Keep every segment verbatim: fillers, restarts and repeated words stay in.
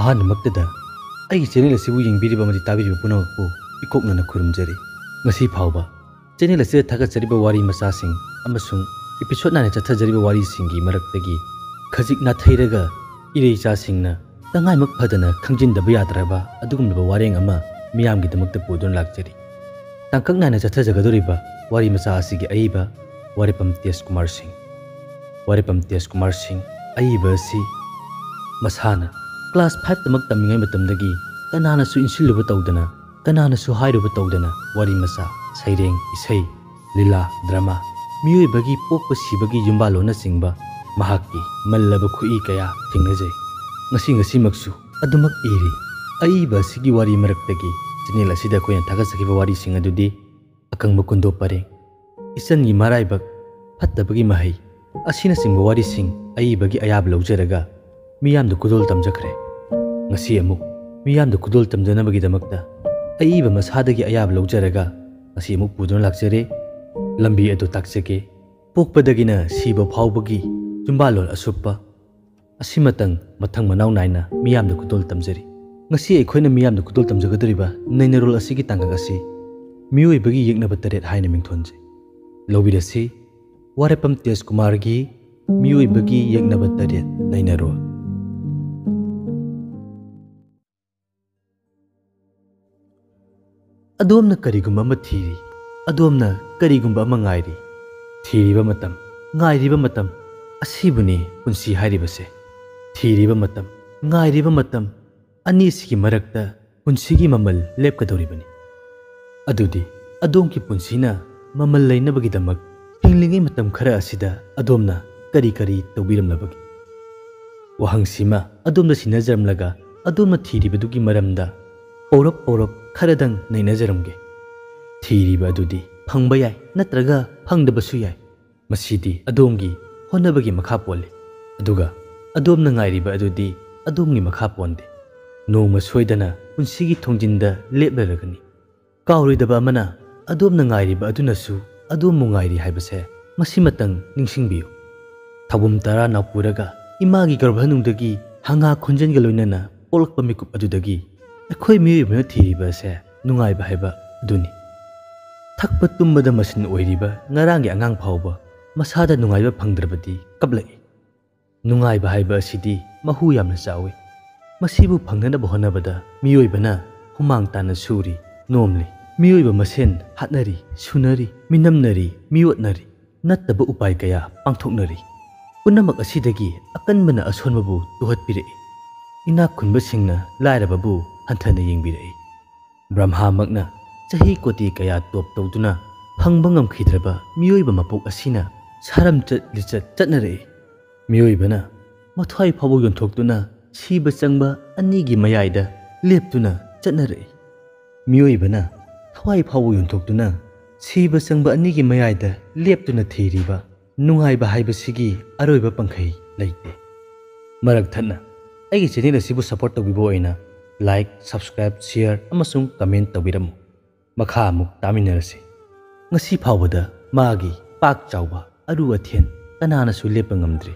ꯑꯍꯥꯟꯕꯃꯛꯇꯗ ꯑꯩꯒꯤ ꯆꯦꯅꯦꯜ ꯑꯁꯤꯕꯨ ꯌꯦꯡꯕꯤꯔꯤꯕ ꯑꯃꯗꯤ ꯇꯥꯕꯤꯔꯤꯕ ꯄꯨꯝꯅꯃꯛꯄꯨ ꯏꯀꯣꯛꯅꯅ ꯈꯨꯔꯨꯝꯖꯔꯤ꯫ ꯉꯁꯤ ꯐꯥꯎꯕ ꯆꯦꯅꯦꯜ ꯑꯁꯤꯗ ꯊꯥꯒꯠꯆꯔꯤꯕ ꯋꯥꯔꯤ ꯃꯆꯥꯁꯤꯡ ꯑꯃꯁꯨꯡ ꯏꯄꯤꯁꯣꯠ ꯅꯥꯏꯅ ꯆꯠꯊꯖꯔꯤꯕ ꯋꯥꯔꯤꯁꯤꯡꯒꯤ ꯃꯔꯛꯇꯒꯤ ꯈꯖꯤꯛ ꯅꯥꯊꯩꯔꯒ ꯏꯔꯩ ꯏꯆꯥꯁꯤꯡꯅ ꯇꯉꯥꯏꯃꯛ ꯐꯗꯅ ꯈꯪꯖꯤꯟꯗꯕ ꯌꯥꯗ꯭ꯔꯕ ꯑꯗꯨꯒꯨꯝꯂꯕ ꯋꯥꯔꯦꯡ ꯑꯃ ꯃꯤꯌꯥꯝꯒꯤꯗꯃꯛꯇ ꯄꯨꯗꯨꯅ ꯂꯥꯛꯆꯔꯤ꯫ ꯇꯥꯡꯀꯛ ꯅꯥꯏꯅ ꯆꯠꯊꯖꯒꯗꯧꯔꯤꯕ ꯋꯥꯔꯤ ꯃꯆꯥ ꯑꯁꯤꯒꯤ ꯑꯏꯕ ꯋꯥꯔꯦꯄꯝ ꯇꯦꯖ ꯀꯨꯃꯥꯔ ꯁꯤꯡ꯫ ꯋꯥꯔꯦꯄꯝ ꯇꯦꯖ ꯀꯨꯃꯥꯔ ꯁꯤꯡ ꯑꯏꯕ ꯑꯁꯤ ꯃꯁꯥꯅ ꯀ꯭ꯂꯥꯁ ꯐꯥꯏꯚꯇꯃꯛ ꯇꯝꯃꯤꯉꯩ ꯃꯇꯝꯗꯒꯤ ꯀꯅꯥꯅꯁꯨ ꯏꯟꯁꯤꯜꯂꯨꯕ ꯇꯧꯗꯅ, ꯀꯅꯥꯅꯁꯨ ꯍꯥꯏꯔꯨꯕ ꯇꯧꯗꯅ ꯋꯥꯔꯤ ꯃꯆꯥ, ꯁꯩꯔꯦꯡ, ꯏꯁꯩ, ꯂꯤꯂꯥ, ꯗ꯭ꯔꯃꯥ, ꯃꯤꯑꯣꯏꯕꯒꯤ ꯄꯣꯛꯄ ꯁꯤꯕꯒꯤ ꯌꯨꯝꯕꯥꯜꯂꯣꯟꯅꯆꯤꯡꯕ ꯃꯍꯥꯛꯀꯤ ꯃꯜꯂꯕ ꯈꯨꯠꯏ ꯀꯌꯥ ꯊꯦꯡꯅꯖꯩ꯫ ꯉꯁꯤ ꯉꯁꯤꯃꯛꯁꯨ ꯑꯗꯨꯃꯛ ꯏꯔꯤ꯫ ꯑꯏꯕ ꯑꯁꯤꯒꯤ ꯋꯥꯔꯤ ꯃꯔꯛꯇꯒꯤ ꯆꯦꯅꯦꯜ ꯑꯁꯤꯗ ꯑꯩꯈꯣꯏꯅ ꯊꯥꯒꯠꯆꯈꯤꯕ ꯋꯥꯔꯤꯁꯤꯡ ꯑꯗꯨꯗꯤ ꯑꯀꯪꯕ ꯀꯨꯟꯗꯣ ꯄꯔꯦꯡ, ꯏꯆꯟꯒꯤ ꯃꯔꯥꯏꯕꯛ, ꯐꯠꯇꯕꯒꯤ ꯃꯍꯩ ꯑꯁꯤꯅꯆꯤꯡꯕ ꯋꯥꯔꯤꯁꯤꯡ ꯑꯏꯕꯒꯤ ꯑꯌꯥꯕ ꯂꯧꯖꯔꯒ ꯃꯤꯌꯥꯝꯗ ꯈꯨꯗꯣꯜ ꯇꯝꯖꯈ꯭ꯔꯦ꯫ ꯉꯁꯤ ꯑꯃꯨꯛ ꯃꯤꯌꯥꯝꯗ ꯈꯨꯗꯣꯜ ꯇꯝꯖꯅꯕꯒꯤꯗꯃꯛꯇ ꯑꯏꯕ ꯃꯁꯥꯗꯒꯤ ꯑꯌꯥꯕ ꯂꯧꯖꯔꯒ ꯉꯁꯤ ꯑꯃꯨꯛ ꯄꯨꯗꯨꯅ ꯂꯥꯛꯆꯔꯦ꯫ ꯂꯝꯕꯤ ꯑꯗꯨ ꯇꯥꯛꯆꯒꯦ꯫ ꯄꯣꯛꯄꯗꯒꯤꯅ ꯁꯤꯕ ꯐꯥꯎꯕꯒꯤ ꯌꯨꯝꯕꯥꯜꯂꯣꯟ ꯑꯁꯨꯞꯄ ꯑꯁꯤꯃꯇꯪ ꯃꯊꯪ ꯃꯅꯥꯎ ꯅꯥꯏꯅ ꯃꯤꯌꯥꯝꯗ ꯈꯨꯗꯣꯜ ꯇꯝꯖꯔꯤ꯫ ꯉꯁꯤ ꯑꯩꯈꯣꯏꯅ ꯃꯤꯌꯥꯝꯗ ꯈꯨꯗꯣꯜ ꯇꯝꯖꯒꯗꯧꯔꯤꯕ ꯅꯩꯅꯔꯣꯜ ꯑꯁꯤꯒꯤ ꯇꯥꯡꯀꯛ ꯑꯁꯤ ꯃꯤꯑꯣꯏꯕꯒꯤ ꯌꯦꯛꯅꯕ ꯇꯔꯦꯠ ꯍꯥꯏꯅ ꯃꯤꯡꯊꯣꯟꯖꯩ꯫ ꯂꯧꯕꯤꯔꯁꯤ, ꯋꯥꯔꯦꯄꯝ ꯇꯦꯖ ꯀꯨꯃꯥꯔꯒꯤ ꯃꯤꯑꯣꯏꯕꯒꯤ ꯌꯦꯛꯅꯕ ꯇꯔꯦꯠ ꯅꯩꯅꯔꯣꯜ꯫ ꯑꯗꯣꯝꯅ ꯀꯔꯤꯒꯨꯝꯕ ꯑꯃ ꯊꯤꯔꯤ, ꯑꯗꯣꯝꯅ ꯀꯔꯤꯒꯨꯝꯕ ꯑꯃ ꯉꯥꯏꯔꯤ꯫ ꯊꯤꯔꯤꯕ ꯃꯇꯝ, ꯉꯥꯏꯔꯤꯕ ꯃꯇꯝ, ꯑꯁꯤꯕꯨꯅꯤ ꯄꯨꯟꯁꯤ ꯍꯥꯏꯔꯤꯕꯁꯦ꯫ ꯊꯤꯔꯤꯕ ꯃꯇꯝ, ꯉꯥꯏꯔꯤꯕ ꯃꯇꯝ, ꯑꯅꯤꯁꯤꯒꯤ ꯃꯔꯛꯇ ꯄꯨꯟꯁꯤꯒꯤ ꯃꯃꯜ ꯂꯦꯞꯀꯗꯧꯔꯤꯕꯅꯤ꯫ ꯑꯗꯨꯗꯤ ꯑꯗꯣꯝꯒꯤ ꯄꯨꯟꯁꯤꯅ ꯃꯃꯜ ꯂꯩꯅꯕꯒꯤꯗꯃꯛ ꯍꯤꯡꯂꯤꯉꯩ ꯃꯇꯝ ꯈꯔ ꯑꯁꯤꯗ ꯑꯗꯣꯝꯅ ꯀꯔꯤ ꯀꯔꯤ ꯇꯧꯕꯤꯔꯝꯂꯕꯒꯦ? ꯋꯥꯍꯪꯁꯤꯃ ꯑꯗꯣꯝꯗ ꯁꯤꯟꯅꯖꯔꯝꯂꯒ ꯑꯗꯣꯝꯅ ꯊꯤꯔꯤꯕꯗꯨꯒꯤ ꯃꯔꯝꯗ ꯄꯧꯔꯞ ꯄꯧꯔꯞ ꯈꯔꯗꯪ ꯅꯩꯅꯖꯔꯝꯒꯦ꯫ ꯊꯤꯔꯤꯕ ꯑꯗꯨꯗꯤ ꯐꯪꯕ ꯌꯥꯏ ꯅꯠꯇ꯭ꯔꯒ ꯐꯪꯗꯕꯁꯨ ꯌꯥꯏ꯫ ꯃꯁꯤꯗꯤ ꯑꯗꯣꯝꯒꯤ ꯍꯣꯠꯅꯕꯒꯤ ꯃꯈꯥ ꯄꯣꯜꯂꯤ꯫ ꯑꯗꯨꯒ ꯑꯗꯣꯝꯅ ꯉꯥꯏꯔꯤꯕ ꯑꯗꯨꯗꯤ ꯑꯗꯣꯝꯒꯤ ꯃꯈꯥ ꯄꯣꯟꯗꯦ꯫ ꯅꯣꯡꯃ ꯁꯣꯏꯗꯅ ꯄꯨꯟꯁꯤꯒꯤ ꯊꯣꯡꯖꯤꯟꯗ ꯂꯦꯞꯂꯔꯒꯅꯤ꯫ ꯀꯥꯎꯔꯣꯏꯗꯕ ꯑꯃꯅ, ꯑꯗꯣꯝꯅ ꯉꯥꯏꯔꯤꯕ ꯑꯗꯨꯅꯁꯨ ꯑꯗꯣꯝꯕꯨ ꯉꯥꯏꯔꯤ ꯍꯥꯏꯕꯁꯦ ꯃꯁꯤꯃꯇꯪ ꯅꯤꯡꯁꯤꯡꯕꯤꯌꯨ꯫ ꯊꯧꯕꯨꯝ ꯇꯔꯥ ꯅꯥꯎꯄꯨꯔꯒ ꯏꯃꯥꯒꯤ ꯒꯔꯚꯅꯨꯡꯗꯒꯤ ꯍꯪꯉꯥ ꯈꯣꯟꯖꯦꯜꯒ ꯂꯣꯏꯅꯅ ꯄꯣꯛꯂꯛꯄ ꯃꯤꯀꯨꯞ ꯑꯗꯨꯗꯒꯤ ꯑꯩꯈꯣꯏ ꯃꯤꯑꯣꯏꯕꯅ ꯊꯤꯔꯤꯕ ꯑꯁꯦ ꯅꯨꯡꯉꯥꯏꯕ ꯍꯥꯏꯕ ꯑꯗꯨꯅꯤ꯫ ꯊꯛꯄ ꯇꯨꯝꯕꯗ ꯃꯁꯤꯟ ꯑꯣꯏꯔꯤꯕ ꯉꯔꯥꯡꯒꯤ ꯑꯉꯥꯡ ꯐꯥꯎꯕ ꯃꯁꯥꯗ ꯅꯨꯡꯉꯥꯏꯕ ꯐꯪꯗ꯭ꯔꯕꯗꯤ ꯀꯞꯂꯛꯏ꯫ ꯅꯨꯡꯉꯥꯏꯕ ꯍꯥꯏꯕ ꯑꯁꯤꯗꯤ ꯃꯍꯨ ꯌꯥꯝꯅ ꯆꯥꯎꯏ꯫ ꯃꯁꯤꯕꯨ ꯐꯪꯅꯅꯕ ꯍꯣꯠꯅꯕꯗ ꯃꯤꯑꯣꯏꯕꯅ ꯍꯨꯃꯥꯡ ꯇꯥꯅ ꯁꯨꯔꯤ, ꯅꯣꯝꯂꯤ꯫ ꯃꯤꯑꯣꯏꯕ ꯃꯁꯦꯟ ꯍꯥꯠꯅꯔꯤ, ꯁꯨꯅꯔꯤ, ꯃꯤꯅꯝꯅꯔꯤ, ꯃꯤꯑꯣꯠꯅꯔꯤ꯫ ꯅꯠꯇꯕ ꯎꯄꯥꯏ ꯀꯌꯥ ꯄꯥꯡꯊꯣꯛꯅꯔꯤ꯫ ꯄꯨꯝꯅꯃꯛ ꯑꯁꯤꯗꯒꯤ ꯑꯀꯟꯕꯅ ꯑꯁꯣꯟꯕꯕꯨ ꯇꯨꯍꯠꯄꯤꯔꯛꯏ꯫ ꯏꯅꯥꯛ ꯈꯨꯟꯕꯁꯤꯡꯅ ꯂꯥꯏꯔꯕꯕꯨ ꯍꯟꯊꯅ ꯌꯦꯡꯕꯤꯔꯛꯏ꯫ ꯕ꯭ꯔꯍꯃꯥꯃꯛꯅ ꯆꯍꯤ ꯀꯣꯇꯤ ꯀꯌꯥ ꯇꯣꯞ ꯇꯧꯗꯨꯅ ꯐꯪꯕ ꯉꯝꯈꯤꯗ꯭ꯔꯕ ꯃꯤꯑꯣꯏꯕ ꯃꯄꯣꯛ ꯑꯁꯤꯅ ꯁꯥꯔꯝꯆꯠ ꯂꯤꯆꯠ ꯆꯠꯅꯔꯛꯏ꯫ ꯃꯤꯑꯣꯏꯕꯅ ꯃꯊ꯭ꯋꯥꯏ ꯐꯥꯎꯕ ꯌꯣꯟꯊꯣꯛꯇꯨꯅ ꯁꯤꯕ ꯆꯪꯕ ꯑꯅꯤꯒꯤ ꯃꯌꯥꯏꯗ ꯂꯦꯞꯇꯨꯅ ꯆꯠꯅꯔꯛꯏ꯫ ꯃꯤꯑꯣꯏꯕꯅ ꯊꯋꯥꯏ ꯐꯥꯎꯕ ꯌꯣꯟꯊꯣꯛꯇꯨꯅ ꯁꯤꯕ ꯆꯪꯕ ꯑꯅꯤꯒꯤ ꯃꯌꯥꯏꯗ ꯂꯦꯞꯇꯨꯅ ꯊꯤꯔꯤꯕ ꯅꯨꯡꯉꯥꯏꯕ ꯍꯥꯏꯕꯁꯤꯒꯤ ꯑꯔꯣꯏꯕ ꯄꯪꯈꯩ ꯂꯩꯇꯦ꯫ ꯃꯔꯛ ꯊꯠꯅ ꯑꯩꯒꯤ ꯆꯦꯅꯦꯜ ꯑꯁꯤꯕꯨ ꯁꯄꯣꯔꯠ ꯇꯧꯕꯤꯕ ꯑꯣꯏꯅ ꯂꯥꯏꯛ, ꯁꯕꯁꯀ꯭ꯔꯥꯏꯕ, ꯁꯤꯌꯔ ꯑꯃꯁꯨꯡ ꯀꯃꯦꯟ ꯇꯧꯕꯤꯔꯝꯃꯨ꯫ ꯃꯈꯥ ꯑꯃꯨꯛ ꯇꯥꯃꯤꯟꯅꯔꯁꯤ꯫ ꯉꯁꯤ ꯐꯥꯎꯕꯗ ꯃꯥꯒꯤ ꯄꯥꯛ ꯆꯥꯎꯕ ꯑꯔꯨ ꯑꯊꯦꯟ ꯀꯅꯥꯅꯁꯨ ꯂꯦꯞꯄ ꯉꯝꯗ꯭ꯔꯤ꯫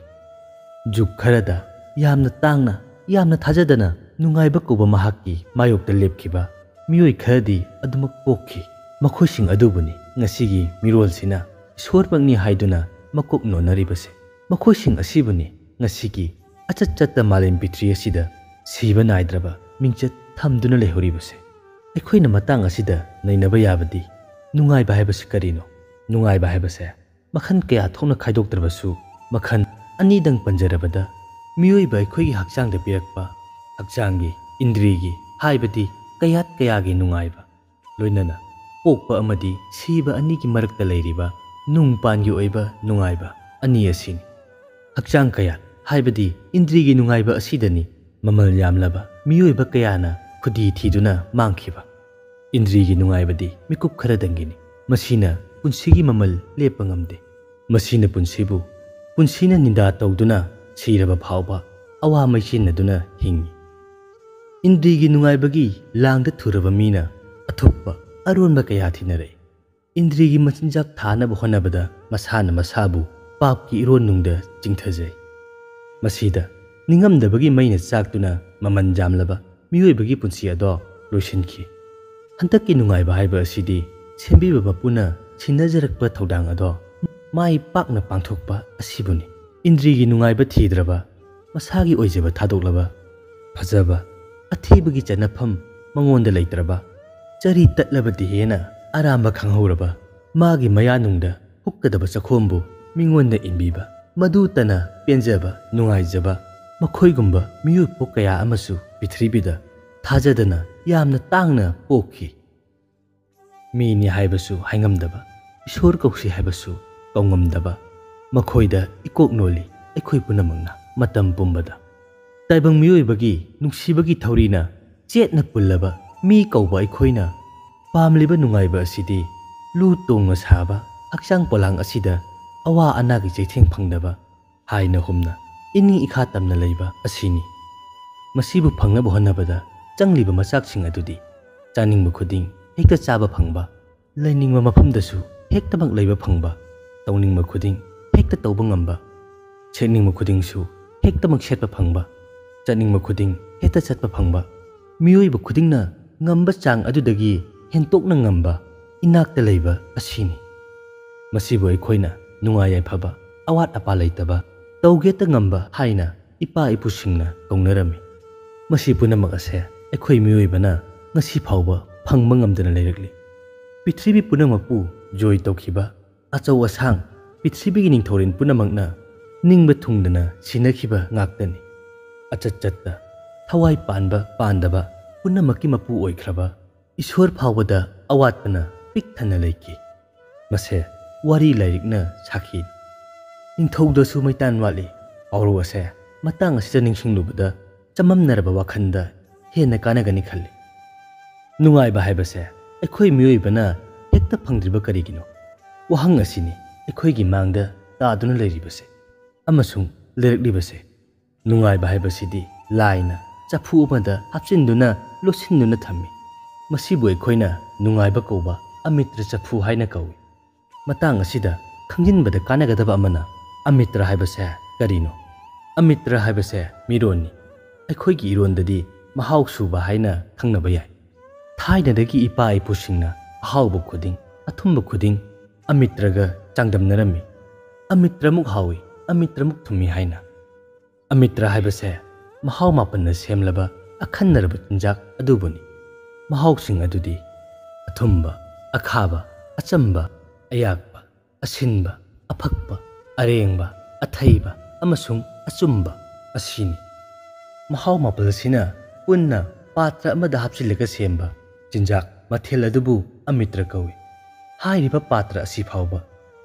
ꯖꯨꯒ ꯈꯔꯗ ꯌꯥꯝꯅ ꯇꯥꯡꯅ, ꯌꯥꯝꯅ ꯊꯥꯖꯗꯅ ꯅꯨꯡꯉꯥꯏꯕ ꯀꯧꯕ ꯃꯍꯥꯛꯀꯤ ꯃꯥꯌꯣꯛꯇ ꯂꯦꯞꯈꯤꯕ ꯃꯤꯑꯣꯏ ꯈꯔꯗꯤ ꯑꯗꯨꯃꯛ ꯄꯣꯛꯈꯤ꯫ ꯃꯈꯣꯏꯁꯤꯡ ꯑꯗꯨꯕꯨꯅꯤ ꯉꯁꯤꯒꯤ ꯃꯤꯔꯣꯜꯁꯤꯅ ꯏꯁꯣꯔꯃꯛꯅꯤ ꯍꯥꯏꯗꯨꯅ ꯃꯀꯣꯛ ꯅꯣꯟꯅꯔꯤꯕꯁꯦ꯫ ꯃꯈꯣꯏꯁꯤꯡ ꯑꯁꯤꯕꯨꯅꯤ ꯉꯁꯤꯒꯤ ꯑꯆꯠ ꯆꯠꯇ ꯃꯥꯂꯦꯝ ꯄ꯭ꯔꯤꯊ꯭ꯔꯤ ꯑꯁꯤꯗ ꯁꯤꯕ ꯅꯥꯏꯗ꯭ꯔꯕ ꯃꯤꯡꯆꯠ ꯊꯝꯗꯨꯅ ꯂꯩꯍꯧꯔꯤꯕꯁꯦ꯫ ꯑꯩꯈꯣꯏꯅ ꯃꯇꯥꯡ ꯑꯁꯤꯗ ꯅꯩꯅꯕ ꯌꯥꯕꯗꯤ ꯅꯨꯡꯉꯥꯏꯕ ꯍꯥꯏꯕꯁꯤ ꯀꯔꯤꯅꯣ? ꯅꯨꯡꯉꯥꯏꯕ ꯍꯥꯏꯕꯁꯦ ꯃꯈꯜ ꯀꯌꯥ ꯊꯣꯛꯅ ꯈꯥꯏꯗꯣꯛꯇ꯭ꯔꯕꯁꯨ, ꯃꯈꯜ ꯑꯅꯤꯗꯪ ꯄꯟꯖꯔꯕꯗ, ꯃꯤꯑꯣꯏꯕ ꯑꯩꯈꯣꯏꯒꯤ ꯍꯛꯆꯥꯡꯗ ꯄꯤꯔꯛꯄ ꯍꯛꯆꯥꯡꯒꯤ, ꯏꯟꯗ꯭ꯔꯤꯒꯤ, ꯍꯥꯏꯕꯗꯤ ꯀꯌꯥꯠ ꯀꯌꯥꯒꯤ ꯅꯨꯡꯉꯥꯏꯕ, ꯂꯣꯏꯅꯅ ꯄꯣꯛꯄ ꯑꯃꯗꯤ ꯁꯤꯕ ꯑꯅꯤꯒꯤ ꯃꯔꯛꯇ ꯂꯩꯔꯤꯕ ꯅꯨꯡ ꯄꯥꯟꯒꯤ ꯑꯣꯏꯕ ꯅꯨꯡꯉꯥꯏꯕ ꯑꯅꯤ ꯑꯁꯤꯅꯤ꯫ ꯍꯛꯆꯥꯡ ꯀꯌꯥꯠ ꯍꯥꯏꯕꯗꯤ ꯏꯟꯗ꯭ꯔꯤꯒꯤ ꯅꯨꯡꯉꯥꯏꯕ ꯑꯁꯤꯗꯅꯤ ꯃꯃꯜ ꯌꯥꯝꯂꯕ ꯃꯤꯑꯣꯏꯕ ꯀꯌꯥꯅ ꯈꯨꯗꯤ ꯊꯤꯗꯨꯅ ꯃꯥꯡꯈꯤꯕ꯫ ꯏꯟꯗ꯭ꯔꯤꯒꯤ ꯅꯨꯡꯉꯥꯏꯕꯗꯤ ꯃꯤꯀꯨꯞ ꯈꯔꯗꯪꯒꯤꯅꯤ꯫ ꯃꯁꯤꯅ ꯄꯨꯟꯁꯤꯒꯤ ꯃꯃꯜ ꯂꯦꯞꯄ ꯉꯝꯗꯦ꯫ ꯃꯁꯤꯅ ꯄꯨꯟꯁꯤꯕꯨ, ꯄꯨꯟꯁꯤꯅ ꯅꯤꯟꯗꯥ ꯇꯧꯗꯨꯅ ꯁꯤꯔꯕ ꯐꯥꯎꯕ ꯑꯋꯥ ꯃꯩꯆꯦꯟꯅꯗꯨꯅ ꯍꯤꯡꯉꯤ꯫ ꯏꯟꯗ꯭ꯔꯤꯒꯤ ꯅꯨꯡꯉꯥꯏꯕꯒꯤ ꯂꯥꯡꯗ ꯊꯨꯔꯕ ꯃꯤꯅ ꯑꯊꯨꯞꯄ ꯑꯔꯣꯟꯕ ꯀꯌꯥ ꯊꯤꯅꯔꯛꯏ꯫ ꯏꯟꯗ꯭ꯔꯤꯒꯤ ꯃꯆꯤꯟꯖꯥꯛ ꯊꯥꯅꯕ ꯍꯣꯠꯅꯕꯗ ꯃꯁꯥꯅ ꯃꯁꯥꯕꯨ ꯄꯥꯞꯀꯤ ꯏꯔꯣꯟꯅꯨꯡꯗ ꯆꯤꯡꯊꯖꯩ꯫ ꯃꯁꯤꯗ ꯅꯤꯡꯉꯝꯗꯕꯒꯤ ꯃꯩꯅ ꯆꯥꯛꯇꯨꯅ ꯃꯃꯜ ꯌꯥꯝꯂꯕ ꯃꯤꯑꯣꯏꯕꯒꯤ ꯄꯨꯟꯁꯤ ꯑꯗꯣ ꯂꯣꯏꯁꯤꯟꯈꯤ꯫ ꯍꯟꯗꯛꯀꯤ ꯅꯨꯡꯉꯥꯏꯕ ꯍꯥꯏꯕ ꯑꯁꯤꯗꯤ ꯁꯦꯝꯕꯤꯕ ꯃꯄꯨꯅ ꯁꯤꯟꯅꯖꯔꯛꯄ ꯊꯧꯗꯥꯡ ꯑꯗꯣ ꯃꯥꯏ ꯄꯥꯛꯅ ꯄꯥꯡꯊꯣꯛꯄ ꯑꯁꯤꯕꯨꯅꯤ꯫ ꯏꯟꯗ꯭ꯔꯤꯒꯤ ꯅꯨꯡꯉꯥꯏꯕ ꯊꯤꯗ꯭ꯔꯕ, ꯃꯁꯥꯒꯤ ꯑꯣꯏꯖꯕ ꯊꯥꯗꯣꯛꯂꯕ, ꯐꯖꯕ, ꯑꯊꯤꯕꯒꯤ ꯆꯠꯅꯐꯝ ꯃꯉꯣꯟꯗ ꯂꯩꯇ꯭ꯔꯕ, ꯆꯔꯤ ꯇꯠꯂꯕꯗꯤ ꯍꯦꯟꯅ ꯑꯔꯥꯝꯕ ꯈꯪꯍꯧꯔꯕ, ꯃꯥꯒꯤ ꯃꯌꯥꯅꯨꯡꯗ ꯍꯨꯛꯀꯗꯕ ꯆꯈꯣꯝꯕꯨ ꯃꯤꯉꯣꯟꯗ ꯏꯟꯕꯤꯕ, ꯃꯗꯨꯇꯅ ꯄꯦꯟꯖꯕ, ꯅꯨꯡꯉꯥꯏꯖꯕ, ꯃꯈꯣꯏꯒꯨꯝꯕ ꯃꯤꯑꯣꯏ ꯄꯣꯛ ꯀꯌꯥ ꯑꯃꯁꯨ ꯄ꯭ꯔꯤꯊꯤꯕꯤꯗ ꯊꯥꯖꯗꯅ ꯌꯥꯝꯅ ꯇꯥꯡꯅ ꯄꯣꯛꯈꯤ꯫ ꯃꯤꯅꯤ ꯍꯥꯏꯕꯁꯨ ꯍꯥꯏꯉꯝꯗꯕ, ꯏꯁꯣꯔ ꯀꯧꯁꯤ ꯍꯥꯏꯕꯁꯨ ꯀꯧꯉꯝꯗꯕ, ꯃꯈꯣꯏꯗ ꯏꯀꯣꯛ ꯅꯣꯜꯂꯤ ꯑꯩꯈꯣꯏ ꯄꯨꯝꯅꯃꯛꯅ ꯃꯇꯝ ꯄꯨꯝꯕꯗ꯫ ꯇꯥꯏꯕꯪ ꯃꯤꯑꯣꯏꯕꯒꯤ ꯅꯨꯡꯁꯤꯕꯒꯤ ꯊꯧꯔꯤꯅ ꯆꯦꯠꯅ ꯄꯨꯜꯂꯕ ꯃꯤ ꯀꯧꯕ ꯑꯩꯈꯣꯏꯅ ꯄꯥꯝꯂꯤꯕ ꯅꯨꯡꯉꯥꯏꯕ ꯑꯁꯤꯗꯤ ꯂꯨ ꯇꯣꯡꯅ ꯁꯥꯕ ꯍꯛꯆꯥꯡ ꯄꯣꯂꯥꯡ ꯑꯁꯤꯗ ꯑꯋꯥ ꯑꯅꯥꯒꯤ ꯆꯩꯊꯦꯡ ꯐꯪꯗꯕ, ꯍꯥꯏꯅ ꯍꯨꯝꯅ ꯏꯅꯤꯡ ꯏꯈꯥ ꯇꯝꯅ ꯂꯩꯕ ꯑꯁꯤꯅꯤ꯫ ꯃꯁꯤꯕꯨ ꯐꯪꯅꯕ ꯍꯣꯠꯅꯕꯗ ꯆꯪꯂꯤꯕ ꯃꯆꯥꯛꯁꯤꯡ ꯑꯗꯨꯗꯤ ꯆꯥꯅꯤꯡꯕ ꯈꯨꯗꯤꯡ ꯍꯦꯛꯇ ꯆꯥꯕ ꯐꯪꯕ, ꯂꯩꯅꯤꯡꯕ ꯃꯐꯝꯗꯁꯨ ꯍꯦꯛꯇꯃꯛ ꯂꯩꯕ ꯐꯪꯕ, ꯇꯧꯅꯤꯡꯕ ꯈꯨꯗꯤꯡ ꯍꯦꯛꯇ ꯇꯧꯕ ꯉꯝꯕ, ꯁꯦꯠꯅꯤꯡꯕ ꯈꯨꯗꯤꯡꯁꯨ ꯍꯦꯛꯇꯃꯛ ꯁꯦꯠꯄ ꯐꯪꯕ, ꯆꯠꯅꯤꯡꯕ ꯈꯨꯗꯤꯡ ꯍꯦꯛꯇ ꯆꯠꯄ ꯐꯪꯕ, ꯃꯤꯑꯣꯏꯕ ꯈꯨꯗꯤꯡꯅ ꯉꯝꯕ ꯆꯥꯡ ꯑꯗꯨꯗꯒꯤ ꯍꯦꯟꯇꯣꯛꯅ ꯉꯝꯕ, ꯏꯅꯥꯛꯇ ꯂꯩꯕ ꯑꯁꯤꯅꯤ꯫ ꯃꯁꯤꯕꯨ ꯑꯩꯈꯣꯏꯅ ꯅꯨꯡꯉꯥꯏ ꯌꯥꯏꯐꯕ, ꯑꯋꯥꯠ ꯑꯄꯥ ꯂꯩꯇꯕ, ꯇꯧꯒꯦꯇ ꯉꯝꯕ ꯍꯥꯏꯅ ꯏꯄꯥ ꯏꯄꯨꯁꯤꯡꯅ ꯀꯧꯅꯔꯝꯃꯤ꯫ ꯃꯁꯤ ꯄꯨꯝꯅꯃꯛ ꯑꯁꯦ ꯑꯩꯈꯣꯏ ꯃꯤꯑꯣꯏꯕꯅ ꯉꯁꯤ ꯐꯥꯎꯕ ꯐꯪꯕ ꯉꯝꯗꯅ ꯂꯩꯔꯛꯂꯤ꯫ ꯄ꯭ꯔꯤꯊꯤꯕꯤ ꯄꯨꯝꯅꯃꯛꯄꯨ ꯖꯣꯏ ꯇꯧꯈꯤꯕ ꯑꯆꯧ ꯑꯁꯥꯡ, ꯄ꯭ꯔꯤꯊꯤꯕꯤꯒꯤ ꯅꯤꯡꯊꯧꯔꯦꯜ ꯄꯨꯝꯅꯃꯛꯅ ꯅꯤꯡꯕ ꯊꯨꯡꯗꯅ ꯁꯤꯟꯅꯈꯤꯕ ꯉꯥꯛꯇꯅꯤ꯫ ꯑꯆꯠ ꯆꯠꯇ ꯊꯋꯥꯏ ꯄꯥꯟꯕ ꯄꯥꯟꯗꯕ ꯄꯨꯝꯅꯃꯛꯀꯤ ꯃꯄꯨ ꯑꯣꯏꯈ꯭ꯔꯕ ꯏꯁꯣꯔ ꯐꯥꯎꯕꯗ ꯑꯋꯥꯠꯄꯅ ꯄꯤꯛ ꯊꯟꯅ ꯂꯩꯈꯤ꯫ ꯃꯁꯦ ꯋꯥꯔꯤ ꯂꯥꯏꯔꯤꯛꯅ ꯁꯥꯈꯤ꯫ ꯅꯤꯡꯊꯧꯗꯁꯨ ꯃꯩꯇꯥꯟ ꯋꯥꯠꯂꯤ꯫ ꯄꯥꯎꯔꯧ ꯑꯁꯦ ꯃꯇꯥꯡ ꯑꯁꯤꯗ ꯅꯤꯡꯁꯤꯡꯂꯨꯕꯗ ꯆꯃꯝꯅꯔꯕ ꯋꯥꯈꯜꯗ ꯍꯦꯟꯅ ꯀꯥꯟꯅꯒꯅꯤ ꯈꯜꯂꯤ꯫ ꯅꯨꯡꯉꯥꯏꯕ ꯍꯥꯏꯕꯁꯦ ꯑꯩꯈꯣꯏ ꯃꯤꯑꯣꯏꯕꯅ ꯍꯦꯛꯇ ꯐꯪꯗ꯭ꯔꯤꯕ ꯀꯔꯤꯒꯤꯅꯣ? ꯋꯥꯍꯪ ꯑꯁꯤꯅꯤ ꯑꯩꯈꯣꯏꯒꯤ ꯃꯥꯡꯗ ꯇꯥꯗꯨꯅ ꯂꯩꯔꯤꯕꯁꯦ ꯑꯃꯁꯨꯡ ꯂꯩꯔꯛꯂꯤꯕꯁꯦ꯫ ꯅꯨꯡꯉꯥꯏꯕ ꯍꯥꯏꯕꯁꯤꯗꯤ ꯂꯥꯏꯅ ꯆꯐꯨ ꯑꯃꯗ ꯍꯥꯞꯆꯤꯟꯗꯨꯅ ꯂꯣꯠꯁꯤꯟꯗꯨꯅ ꯊꯝꯃꯤ꯫ ꯃꯁꯤꯕꯨ ꯑꯩꯈꯣꯏꯅ ꯅꯨꯡꯉꯥꯏꯕ ꯀꯧꯕ ꯑꯃꯤꯇ꯭ꯔ ꯆꯐꯨ ꯍꯥꯏꯅ ꯀꯧꯏ꯫ ꯃꯇꯥꯡ ꯑꯁꯤꯗ ꯈꯪꯖꯤꯟꯕꯗ ꯀꯥꯟꯅꯒꯗꯕ ꯑꯃꯅ, ꯑꯃꯤꯇ꯭ꯔ ꯍꯥꯏꯕꯁꯦ ꯀꯔꯤꯅꯣ? ꯑꯃꯤꯇ꯭ꯔ ꯍꯥꯏꯕꯁꯦ ꯃꯤꯔꯣꯟꯅꯤ꯫ ꯑꯩꯈꯣꯏꯒꯤ ꯏꯔꯣꯟꯗꯗꯤ ꯃꯍꯥꯎ ꯁꯨꯕ ꯍꯥꯏꯅ ꯈꯪꯅꯕ ꯌꯥꯏ꯫ ꯊꯥꯏꯅꯗꯒꯤ ꯏꯄꯥ ꯏꯄꯨꯁꯤꯡꯅ ꯑꯍꯥꯎꯕ ꯈꯨꯗꯤꯡ, ꯑꯊꯨꯝꯕ ꯈꯨꯗꯤꯡ ꯑꯃꯤꯇ꯭ꯔꯒ ꯆꯥꯡꯗꯝꯅꯔꯝꯃꯤ꯫ "ꯑꯃꯤꯇ꯭ꯔꯃꯨꯛ ꯍꯥꯎꯏ, ꯑꯃꯤꯇ꯭ꯔꯃꯨꯛ ꯊꯨꯝꯃꯤ" ꯍꯥꯏꯅ꯫ ꯑꯃꯤꯇ꯭ꯔ ꯍꯥꯏꯕꯁꯦ ꯃꯍꯥꯎ ꯃꯥꯄꯟꯅ ꯁꯦꯝꯂꯕ ꯑꯈꯟꯅꯔꯕ ꯆꯤꯟꯖꯥꯛ ꯑꯗꯨꯕꯨꯅꯤ꯫ ꯃꯍꯥꯎꯁꯤꯡ ꯑꯗꯨꯗꯤ ꯑꯊꯨꯝꯕ, ꯑꯈꯥꯕ, ꯑꯆꯝꯕ, ꯑꯌꯥꯛꯄ, ꯑꯁꯤꯟꯕ, ꯑꯐꯛꯄ, ꯑꯔꯦꯡꯕ, ꯑꯊꯩꯕ ꯑꯃꯁꯨꯡ ꯑꯆꯨꯝꯕ ꯑꯁꯤꯅꯤ꯫ ꯃꯍꯥꯎ ꯃꯥꯄꯜ ꯑꯁꯤꯅ ꯄꯨꯟꯅ ꯄꯥꯇ꯭ꯔ ꯑꯃꯗ ꯍꯥꯞꯆꯤꯜꯂꯒ ꯁꯦꯝꯕ ꯆꯤꯟꯖꯥꯛ ꯃꯊꯦꯜ ꯑꯗꯨꯕꯨ ꯑꯃꯤꯇ꯭ꯔ ꯀꯧꯏ꯫ ꯍꯥꯏꯔꯤꯕ ꯄꯥꯇ꯭ꯔ ꯑꯁꯤ ꯐꯥꯎꯕ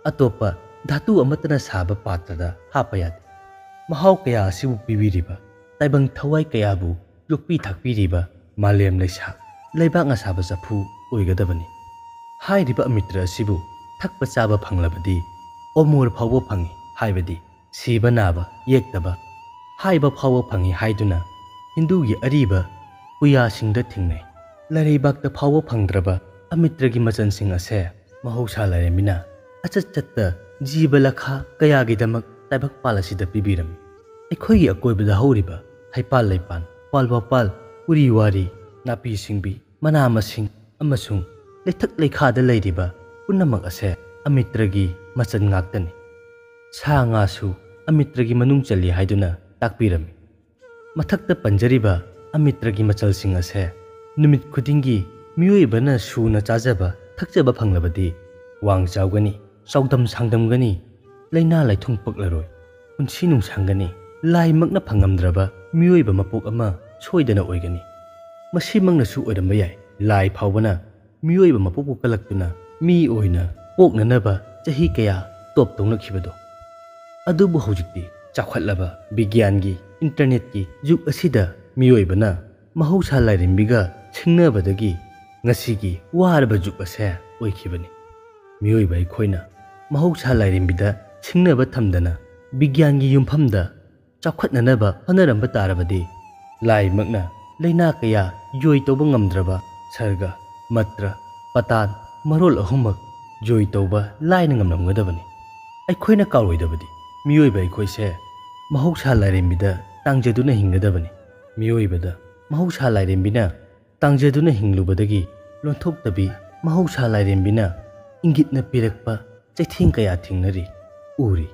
ꯑꯇꯣꯞꯄ ꯙꯥꯇꯨ ꯑꯃꯠꯇꯅ ꯁꯥꯕ ꯄꯥꯇ꯭ꯔꯗ ꯍꯥꯞꯄ ꯌꯥꯗꯦ꯫ ꯃꯍꯥꯎ ꯀꯌꯥ ꯑꯁꯤꯕꯨ ꯄꯤꯕꯤꯔꯤꯕ, ꯇꯥꯏꯕꯪ ꯊꯋꯥꯏ ꯀꯌꯥꯕꯨ ꯌꯣꯛꯄꯤ ꯊꯥꯛꯄꯤꯔꯤꯕ ꯃꯥꯂꯦꯝ ꯂꯩꯁꯥ ꯂꯩꯕꯥꯛꯅ ꯁꯥꯕ ꯆꯐꯨ ꯑꯣꯏꯒꯗꯕꯅꯤ꯫ ꯍꯥꯏꯔꯤꯕ ꯑꯃꯤꯇ꯭ꯔ ꯑꯁꯤꯕꯨ ꯊꯛꯄ ꯆꯥꯕ ꯐꯪꯂꯕꯗꯤ ꯑꯣꯃꯣꯔ ꯐꯥꯎꯕ ꯐꯪꯏ, ꯍꯥꯏꯕꯗꯤ ꯁꯤꯕ ꯅꯥꯕ ꯌꯦꯛꯇꯕ ꯍꯥꯏꯕ ꯐꯥꯎꯕ ꯐꯪꯏ ꯍꯥꯏꯗꯨꯅ ꯍꯤꯟꯗꯨꯒꯤ ꯑꯔꯤꯕ ꯄꯨꯌꯥꯁꯤꯡꯗ ꯊꯦꯡꯅꯩ꯫ ꯂꯥꯏꯔꯩꯕꯥꯛꯇ ꯐꯥꯎꯕ ꯐꯪꯗ꯭ꯔꯕ ꯑꯃꯤꯇ꯭ꯔꯒꯤ ꯃꯆꯜꯁꯤꯡ ꯑꯁꯦ ꯃꯍꯧꯁꯥ ꯂꯥꯏꯔꯦꯝꯕꯤꯅ ꯑꯆꯠ ꯆꯠꯇ ꯖꯤꯕ ꯂꯈꯥ ꯀꯌꯥꯒꯤꯗꯃꯛ ꯇꯥꯏꯕꯪꯄꯥꯜ ꯑꯁꯤꯗ ꯄꯤꯕꯤꯔꯝꯃꯤ꯫ ꯑꯩꯈꯣꯏꯒꯤ ꯑꯀꯣꯏꯕꯗ ꯍꯧꯔꯤꯕ ꯍꯩꯄꯥꯜ ꯂꯩꯄꯥꯜ, ꯎꯄꯥꯜ ꯋꯥꯄꯥꯜ, ꯎꯔꯤ ꯋꯥꯔꯤ, ꯅꯥꯄꯤ ꯁꯤꯡꯕꯤ, ꯃꯅꯥ ꯃꯁꯤꯡ ꯑꯃꯁꯨꯡ ꯂꯩꯊꯛ ꯂꯩꯈꯥꯗ ꯂꯩꯔꯤꯕ ꯄꯨꯝꯅꯃꯛ ꯑꯁꯦ ꯑꯃꯤꯇ꯭ꯔꯒꯤ ꯃꯆꯜ ꯉꯥꯛꯇꯅꯤ꯫ ꯁꯥ ꯉꯥꯁꯨ ꯑꯃꯤꯇ꯭ꯔꯒꯤ ꯃꯅꯨꯡ ꯆꯜꯂꯤ ꯍꯥꯏꯗꯨꯅ ꯇꯥꯛꯄꯤꯔꯝꯃꯤ꯫ ꯃꯊꯛꯇ ꯄꯟꯖꯔꯤꯕ ꯑꯃꯤꯇ꯭ꯔꯒꯤ ꯃꯆꯜꯁꯤꯡ ꯑꯁꯦ ꯅꯨꯃꯤꯠ ꯈꯨꯗꯤꯡꯒꯤ ꯃꯤꯑꯣꯏꯕꯅ ꯁꯨꯅ ꯆꯥꯖꯕ ꯊꯛꯆꯕ ꯐꯪꯂꯕꯗꯤ ꯋꯥꯡ ꯆꯥꯎꯒꯅꯤ, ꯆꯥꯎꯗꯝ ꯁꯥꯡꯗꯝꯒꯅꯤ, ꯂꯥꯏꯅꯥ ꯂꯥꯏꯊꯨꯡ ꯄꯛꯂꯔꯣꯏ, ꯄꯨꯟꯁꯤ ꯅꯨꯡꯁꯥꯡꯒꯅꯤ, ꯂꯥꯏꯃꯛꯅ ꯐꯪꯉꯝꯗ꯭ꯔꯕ ꯃꯤꯑꯣꯏꯕ ꯃꯄꯣꯛ ꯑꯃ ꯁꯣꯏꯗꯅ ꯑꯣꯏꯒꯅꯤ꯫ ꯃꯁꯤꯃꯛꯅꯁꯨ ꯑꯣꯏꯔꯝꯕ ꯌꯥꯏ, ꯂꯥꯏ ꯐꯥꯎꯕꯅ ꯃꯤꯑꯣꯏꯕ ꯃꯄꯣꯛꯄꯨ ꯀꯜꯂꯛꯇꯨꯅ ꯃꯤ ꯑꯣꯏꯅ ꯄꯣꯛꯅꯅꯕ ꯆꯍꯤ ꯀꯌꯥ ꯇꯣꯞ ꯇꯧꯅꯈꯤꯕꯗꯣ꯫ ꯑꯗꯨꯕꯨ ꯍꯧꯖꯤꯛꯇꯤ ꯆꯥꯎꯈꯠꯂꯕ ꯕꯤꯒ꯭ꯌꯥꯟꯒꯤ, ꯏꯟꯇꯔꯅꯦꯠꯀꯤ ꯖꯨꯒ ꯑꯁꯤꯗ ꯃꯤꯑꯣꯏꯕꯅ ꯃꯍꯧꯁꯥ ꯂꯥꯏꯔꯦꯝꯕꯤꯒ ꯁꯤꯡꯅꯕꯗꯒꯤ ꯉꯁꯤꯒꯤ ꯋꯥꯔꯕ ꯖꯨꯒ ꯑꯁꯦ ꯑꯣꯏꯈꯤꯕꯅꯤ꯫ ꯃꯤꯑꯣꯏꯕ ꯑꯩꯈꯣꯏꯅ ꯃꯍꯧꯁꯥ ꯂꯥꯏꯔꯦꯝꯕꯤꯗ ꯁꯤꯡꯅꯕ ꯊꯝꯗꯅ ꯕꯤꯒ꯭ꯌꯥꯟꯒꯤ ꯌꯨꯝꯐꯝꯗ ꯆꯥꯎꯈꯠꯅꯅꯕ ꯍꯣꯠꯅꯔꯝꯕ ꯇꯥꯔꯕꯗꯤ ꯂꯥꯏꯃꯛꯅ ꯂꯥꯏꯅꯥ ꯀꯌꯥ ꯖꯣꯏ ꯇꯧꯕ ꯉꯝꯗ꯭ꯔꯕ ꯁꯔꯒ, ꯃꯇ꯭ꯔ, ꯄꯇꯥꯟ ꯃꯔꯣꯜ ꯑꯍꯨꯝꯃꯛ ꯖꯣꯏ ꯇꯧꯕ ꯂꯥꯏꯅ ꯉꯝꯂꯝꯒꯗꯕꯅꯤ꯫ ꯑꯩꯈꯣꯏꯅ ꯀꯥꯎꯔꯣꯏꯗꯕꯗꯤ ꯃꯤꯑꯣꯏꯕ ꯑꯩꯈꯣꯏꯁꯦ ꯃꯍꯧꯁꯥ ꯂꯥꯏꯔꯦꯝꯕꯤꯗ ꯇꯥꯡꯖꯗꯨꯅ ꯍꯤꯡꯒꯗꯕꯅꯤ꯫ ꯃꯤꯑꯣꯏꯕꯗ ꯃꯍꯧꯁꯥ ꯂꯥꯏꯔꯦꯝꯕꯤꯅ ꯇꯥꯡꯖꯗꯨꯅ ꯍꯤꯡꯂꯨꯕꯗꯒꯤ ꯂꯣꯟꯊꯣꯛꯇꯕꯤ, ꯃꯍꯧꯁꯥ ꯂꯥꯏꯔꯦꯝꯕꯤꯅ ꯏꯪꯒꯤꯠꯅ ꯄꯤꯔꯛꯄ ꯆꯩꯊꯦꯡ ꯀꯌꯥ ꯊꯦꯡꯅꯔꯤ, ꯎꯔꯤ꯫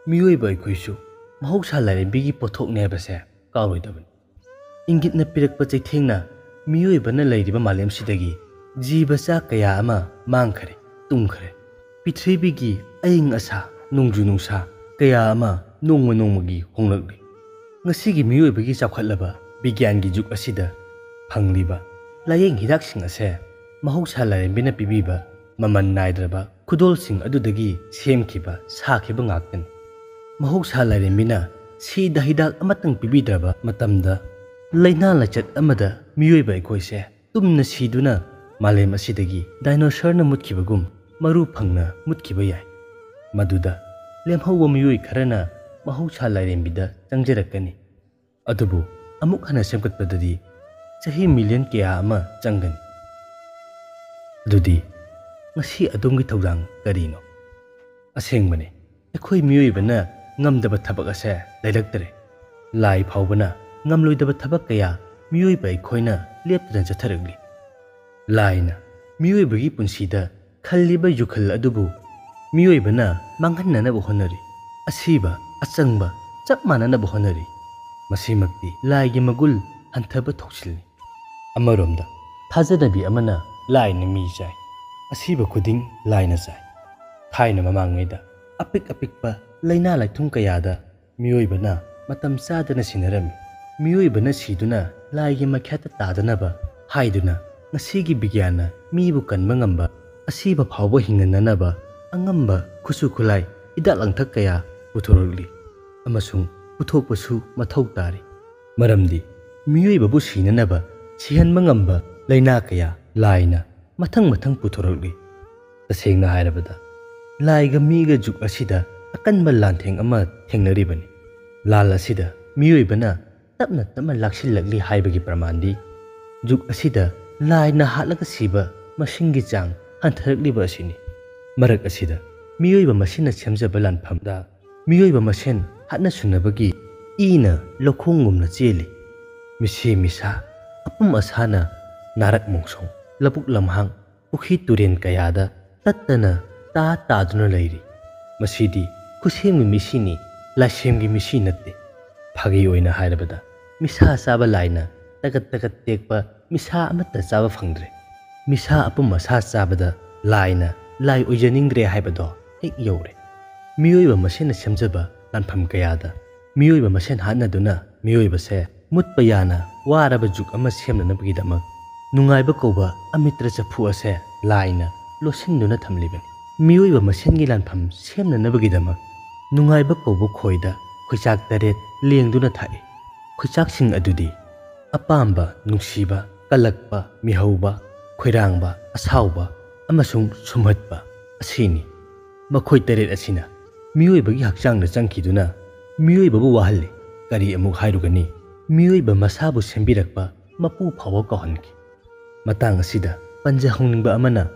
ꯃꯤꯑꯣꯏꯕ ꯑꯩꯈꯣꯏꯁꯨ ꯃꯍꯧꯁꯥ ꯂꯥꯏꯔꯦꯝꯕꯤꯒꯤ ꯄꯣꯠꯊꯣꯛꯅꯦ ꯍꯥꯏꯕꯁꯦ ꯀꯥꯎꯔꯣꯏꯗꯕꯅꯤ꯫ ꯏꯪꯒꯤꯠꯅ ꯄꯤꯔꯛꯄ ꯆꯩꯊꯦꯡꯅ ꯃꯤꯑꯣꯏꯕꯅ ꯂꯩꯔꯤꯕ ꯃꯥꯂꯦꯝꯁꯤꯗꯒꯤ ꯖꯤꯕ ꯆꯥ ꯀꯌꯥ ꯑꯃ ꯃꯥꯡꯈꯔꯦ, ꯇꯨꯝꯈꯔꯦ꯫ ꯄ꯭ꯔꯤꯊꯤꯕꯤꯒꯤ ꯑꯏꯪ ꯑꯁꯥ, ꯅꯣꯡꯖꯨ ꯅꯨꯡꯁꯥ ꯀꯌꯥ ꯑꯃ ꯅꯣꯡꯃ ꯅꯣꯡꯃꯒꯤ ꯍꯣꯡꯂꯛꯂꯤ꯫ ꯉꯁꯤꯒꯤ ꯃꯤꯑꯣꯏꯕꯒꯤ ꯆꯥꯎꯈꯠꯂꯕ ꯕꯤꯒ꯭ꯌꯥꯟꯒꯤ ꯖꯨꯒ ꯑꯁꯤꯗ ꯐꯪꯂꯤꯕ ꯂꯥꯌꯦꯡ ꯍꯤꯗꯥꯛꯁꯤꯡ ꯑꯁꯦ ꯃꯍꯧꯁꯥ ꯂꯥꯏꯔꯦꯝꯕꯤꯅ ꯄꯤꯕꯤꯕ ꯃꯃꯜ ꯅꯥꯏꯗ꯭ꯔꯕ ꯈꯨꯗꯣꯜꯁꯤꯡ ꯑꯗꯨꯗꯒꯤ ꯁꯦꯝꯈꯤꯕ, ꯁꯥꯈꯤꯕ ꯉꯥꯛꯇꯅꯤ꯫ ꯃꯍꯧꯁꯥ ꯂꯥꯏꯔꯦꯝꯕꯤꯅ ꯁꯤꯗ ꯍꯤꯗꯥꯛ ꯑꯃꯇꯪ ꯄꯤꯕꯤꯗ꯭ꯔꯕ ꯃꯇꯝꯗ, ꯂꯥꯏꯅꯥ ꯂꯥꯏꯆꯠ ꯑꯃꯗ ꯃꯤꯑꯣꯏꯕ ꯑꯩꯈꯣꯏꯁꯦ ꯇꯨꯝꯅ ꯁꯤꯗꯨꯅ ꯃꯥꯂꯦꯝ ꯑꯁꯤꯗꯒꯤ ꯗꯥꯏꯅꯣꯁꯔꯅ ꯃꯨꯠꯈꯤꯕꯒꯨꯝ ꯃꯔꯨ ꯐꯪꯅ ꯃꯨꯠꯈꯤꯕ ꯌꯥꯏ꯫ ꯃꯗꯨꯗ ꯂꯦꯝꯍꯧꯕ ꯃꯤꯑꯣꯏ ꯈꯔꯅ ꯃꯍꯧꯁꯥ ꯂꯥꯏꯔꯦꯝꯕꯤꯗ ꯆꯪꯖꯔꯛꯀꯅꯤ꯫ ꯑꯗꯨꯕꯨ ꯑꯃꯨꯛ ꯍꯟꯅ ꯁꯦꯝꯒꯠꯄꯗꯗꯤ ꯆꯍꯤ ꯃꯤꯂꯤꯌꯟ ꯀꯌꯥ ꯑꯃ ꯆꯪꯒꯅꯤ꯫ ꯑꯗꯨꯗꯤ ꯉꯁꯤ ꯑꯗꯣꯝꯒꯤ ꯊꯧꯗꯥꯡ ꯀꯔꯤꯅꯣ? ꯑꯁꯦꯡꯕꯅꯤ, ꯑꯩꯈꯣꯏ ꯃꯤꯑꯣꯏꯕꯅ ꯉꯝꯗꯕ ꯊꯕꯛ ꯑꯁꯦ ꯂꯩꯔꯛꯇꯔꯦ꯫ ꯂꯥꯏ ꯐꯥꯎꯕꯅ ꯉꯝꯂꯣꯏꯗꯕ ꯊꯕꯛ ꯀꯌꯥ ꯃꯤꯑꯣꯏꯕ ꯑꯩꯈꯣꯏꯅ ꯂꯦꯞꯇꯅ ꯆꯠꯊꯔꯛꯂꯤ꯫ ꯂꯥꯏꯅ ꯃꯤꯑꯣꯏꯕꯒꯤ ꯄꯨꯟꯁꯤꯗ ꯈꯜꯂꯤꯕ ꯌꯨꯈꯜ ꯑꯗꯨꯕꯨ ꯃꯤꯑꯣꯏꯕꯅ ꯃꯥꯡꯍꯟꯅꯅꯕ ꯍꯣꯠꯅꯔꯤ꯫ ꯑꯁꯤꯕ, ꯑꯆꯪꯕ ꯆꯞ ꯃꯥꯟꯅꯅꯕ ꯍꯣꯠꯅꯔꯤ꯫ ꯃꯁꯤꯃꯛꯇꯤ ꯂꯥꯏꯒꯤ ꯃꯒꯨꯟ ꯍꯟꯊꯕ ꯊꯧꯁꯤꯜꯅꯤ꯫ ꯑꯃꯔꯣꯝꯗ ꯊꯥꯖꯅꯕꯤ ꯑꯃꯅ ꯂꯥꯏꯅ ꯃꯤ ꯆꯥꯏ, ꯑꯁꯤꯕ ꯈꯨꯗꯤꯡ ꯂꯥꯏꯅ ꯆꯥꯏ꯫ ꯊꯥꯏꯅ ꯃꯃꯥꯡꯉꯩꯗ ꯑꯄꯤꯛ ꯑꯄꯤꯛꯄ ꯂꯥꯏꯅꯥ ꯂꯥꯏꯊꯨꯡ ꯀꯌꯥꯗ ꯃꯤꯑꯣꯏꯕꯅ ꯃꯇꯝ ꯆꯥꯗꯅ ꯁꯤꯟꯅꯔꯝꯃꯤ꯫ ꯃꯤꯑꯣꯏꯕꯅ ꯁꯤꯗꯨꯅ ꯂꯥꯏꯒꯤ ꯃꯈ꯭ꯌꯥꯠꯇ ꯇꯥꯗꯅꯕ ꯍꯥꯏꯗꯨꯅ ꯉꯁꯤꯒꯤ ꯕꯤꯒ꯭ꯌꯥꯟꯅ ꯃꯤꯕꯨ ꯀꯟꯕ ꯉꯝꯕ, ꯑꯁꯤꯕ ꯐꯥꯎꯕ ꯍꯤꯡꯍꯟꯅꯅꯕ ꯑꯉꯝꯕ ꯈꯨꯠꯁꯨ ꯈꯨꯠꯂꯥꯏ, ꯍꯤꯗꯥꯛ ꯂꯥꯡꯊꯛ ꯀꯌꯥ ꯄꯨꯊꯣꯔꯛꯂꯤ ꯑꯃꯁꯨꯡ ꯄꯨꯊꯣꯛꯄꯁꯨ ꯃꯊꯧ ꯇꯥꯔꯤ꯫ ꯃꯔꯝꯗꯤ ꯃꯤꯑꯣꯏꯕꯕꯨ ꯁꯤꯅꯅꯕ ꯁꯤꯍꯟꯕ ꯉꯝꯕ ꯂꯥꯏꯅꯥ ꯀꯌꯥ ꯂꯥꯏꯅ ꯃꯊꯪ ꯃꯊꯪ ꯄꯨꯊꯣꯔꯛꯂꯤ꯫ ꯇꯁꯦꯡꯅ ꯍꯥꯏꯔꯕꯗ, ꯂꯥꯏꯒ ꯃꯤꯒ ꯖꯨꯒ ꯑꯁꯤꯗ ꯑꯀꯟꯕ ꯂꯥꯟꯊꯦꯡ ꯑꯃ ꯊꯦꯡꯅꯔꯤꯕꯅꯤ꯫ ꯂꯥꯟ ꯑꯁꯤꯗ ꯃꯤꯑꯣꯏꯕꯅ ꯇꯞꯅ ꯇꯞꯅ ꯂꯥꯛꯁꯤꯜꯂꯛꯂꯤ ꯍꯥꯏꯕꯒꯤ ꯄ꯭ꯔꯃꯥꯟꯗꯤ ꯖꯨꯒ ꯑꯁꯤꯗ ꯂꯥꯏꯅ ꯍꯥꯠꯂꯒ ꯁꯤꯕ ꯃꯁꯤꯡꯒꯤ ꯆꯥꯡ ꯍꯟꯊꯔꯛꯂꯤꯕ ꯑꯁꯤꯅꯤ꯫ ꯃꯔꯛ ꯑꯁꯤꯗ ꯃꯤꯑꯣꯏꯕ ꯃꯁꯦꯟꯅ ꯁꯦꯝꯖꯕ ꯂꯥꯟꯐꯝꯗ ꯃꯤꯑꯣꯏꯕ ꯃꯁꯦꯟ ꯍꯥꯠꯅ ꯁꯨꯅꯕꯒꯤ ꯏꯅ ꯂꯧꯈꯣꯡꯒꯨꯝꯅ ꯆꯦꯜꯂꯤ꯫ ꯃꯤꯁꯤ ꯃꯤꯁꯥ, ꯑꯄꯨꯝ ꯑꯁꯥꯅ ꯅꯥꯔꯛ ꯃꯣꯡꯁꯣꯡ, ꯂꯧꯕꯨꯛ ꯂꯝꯍꯥꯡ, ꯄꯨꯈ꯭ꯔꯤ ꯇꯨꯔꯦꯟ ꯀꯌꯥꯗ ꯇꯠꯇꯅ ꯇꯥ ꯇꯥꯗꯨꯅ ꯂꯩꯔꯤ꯫ ꯃꯁꯤꯗꯤ ꯈꯨꯠꯁꯦꯝꯒꯤ ꯃꯤꯁꯤꯅꯤ, ꯂꯥꯏꯁꯦꯝꯒꯤ ꯃꯤꯁꯤ ꯅꯠꯇꯦ꯫ ꯐꯥꯒꯤ ꯑꯣꯏꯅ ꯍꯥꯏꯔꯕꯗ, ꯃꯤꯁꯥ ꯆꯥꯕ ꯂꯥꯏꯅ ꯇꯒꯠ ꯇꯒꯠ ꯇꯦꯛꯄ ꯃꯤꯁꯥ ꯑꯃꯠꯇ ꯆꯥꯕ ꯐꯪꯗ꯭ꯔꯦ꯫ ꯃꯤꯁꯥ ꯑꯄꯨꯝ ꯑꯁꯥ ꯆꯥꯕꯗ ꯂꯥꯏꯅ ꯂꯥꯏ ꯑꯣꯏꯖꯅꯤꯡꯗ꯭ꯔꯦ ꯍꯥꯏꯕꯗꯣ ꯍꯦꯛ ꯌꯧꯔꯦ꯫ ꯃꯤꯑꯣꯏꯕ ꯃꯁꯦꯟꯅ ꯁꯦꯝꯖꯕ ꯂꯥꯟꯐꯝ ꯀꯌꯥꯗ ꯃꯤꯑꯣꯏꯕ ꯃꯁꯦꯟ ꯍꯥꯠꯅꯗꯨꯅ ꯃꯤꯑꯣꯏꯕꯁꯦ ꯃꯨꯠꯄ ꯌꯥꯅ ꯋꯥꯔꯕ ꯖꯨꯒ ꯑꯃ ꯁꯦꯝꯅꯅꯕꯒꯤꯗꯃꯛ ꯅꯨꯡꯉꯥꯏꯕ ꯀꯧꯕ ꯑꯃꯤꯇ꯭ꯔ ꯆꯐꯨ ꯑꯁꯦ ꯂꯥꯏꯅ ꯂꯣꯠꯁꯤꯟꯗꯨꯅ ꯊꯝꯂꯤꯕꯅꯤ꯫ ꯃꯤꯑꯣꯏꯕ ꯃꯁꯦꯟꯒꯤ ꯂꯥꯟꯐꯝ ꯁꯦꯝꯅꯅꯕꯒꯤꯗꯃꯛ ꯅꯨꯡꯉꯥꯏꯕ ꯀꯧꯕ ꯈꯣꯏꯗ ꯈꯣꯏꯆꯥꯛ ꯇꯔꯦꯠ ꯂꯦꯡꯗꯨꯅ ꯊꯥꯛꯏ꯫ ꯈꯣꯏꯆꯥꯛꯁꯤꯡ ꯑꯗꯨꯗꯤ ꯑꯄꯥꯝꯕ, ꯅꯨꯡꯁꯤꯕ, ꯀꯜꯂꯛꯄ, ꯃꯤꯍꯧꯕ, ꯈꯣꯏꯔꯥꯡꯕ, ꯑꯁꯥꯎꯕ ꯑꯃꯁꯨꯡ ꯁꯨꯝꯍꯠꯄ ꯑꯁꯤꯅꯤ꯫ ꯃꯈꯣꯏ ꯇꯔꯦꯠ ꯑꯁꯤꯅ ꯃꯤꯑꯣꯏꯕꯒꯤ ꯍꯛꯆꯥꯡꯗ ꯆꯪꯈꯤꯗꯨꯅ ꯃꯤꯑꯣꯏꯕꯕꯨ ꯋꯥꯍꯜꯂꯤ꯫ ꯀꯔꯤ ꯑꯃꯨꯛ ꯍꯥꯏꯔꯨꯒꯅꯤ? ꯃꯤꯑꯣꯏꯕ ꯃꯁꯥꯕꯨ ꯁꯦꯝꯕꯤꯔꯛꯄ ꯃꯄꯨ ꯐꯥꯎꯕ ꯀꯥꯎꯍꯟꯈꯤ꯫ ꯃꯇꯥꯡ ꯑꯁꯤꯗ ꯄꯟꯖꯍꯧꯅꯤꯡꯕ ꯑꯃꯅ,